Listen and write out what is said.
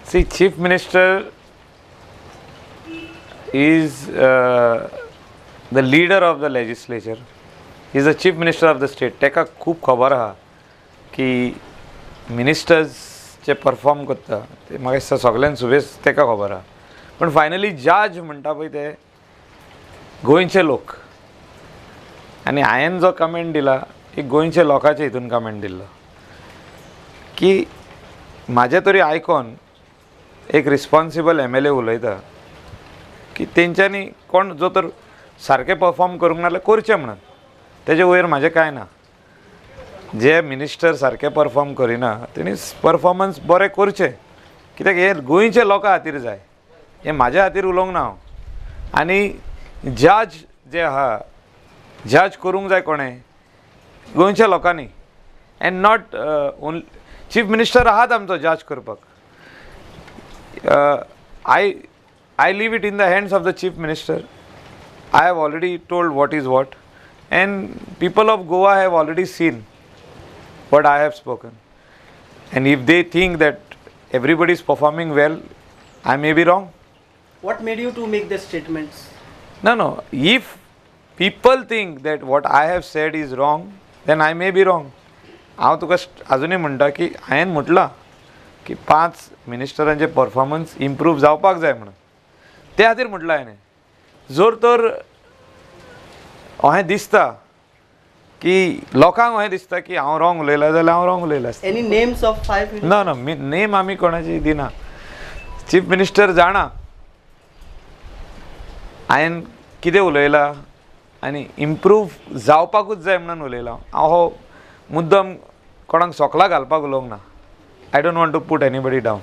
See, Chief Minister is the leader of the legislature. He is the Chief Minister of the state. ताका खूब खबर आहा की ministers जे perform करता ते म्हाका दिसता सगळ्यान सुबेज ताका खबर आहा. पण फायनली जज म्हणटा पळय ते गोंयचे लोक, आनी हांवें जो कमेंट दिला एक गोंयच्या लोकांच्या हितून कमेंट दिल्लो की म्हाजें तरी आयकोन एक रिस्पोन्सिबल MLA उलयता की तेंच्यांनी कोण जो तर सारकें परफॉर्म करूंक ना जाल्यार करचें म्हणून, तेजे वयर म्हाजें कांय ना. जे मिनिस्टर सारकें परफॉर्म करिना तेणी परफॉर्मन्स बरें करचें, कित्याक हें गोंयच्या लोकां खातीर जाय, हें म्हाज्या खातीर उलोवंक ना हांव. आनी जज जे आहा, जज करूंक जाय कोणें, गोंयच्या लोकांनी, and not only chief minister आहात आमचो जज करपाक. I leave it in the hands of the Chief Minister. I have already told what is what, and people of Goa have already seen what I have spoken. And if they think that everybody is performing well, I may be wrong. What made you to make the statements? No, no. If people think that what I have said is wrong, then I may be wrong. हांव तुका अजुनूय म्हणटा की हांवें म्हटलां की 5 मिनिस्टरांचे performance improve जावपाक जाय म्हणून, ते खातीर म्हटलां हांवें. जर तर अशें दिसता की लोकांक अशें दिसता की हांव रॉंग उलयलां जाल्यार हांव रॉंग उलयलां आसता. Any names of 5? ना ना, नेम आमी कोणाची दिना. चीफ मिनिस्टर जाणा हांवें कितें उलयलां आनी इम्प्रूव जावपाकूच जाय म्हणून उलयलां. हांव हो मुद्दम कोणाक सोकला घालपाक उलोवंक ना. I don't want to put anybody down.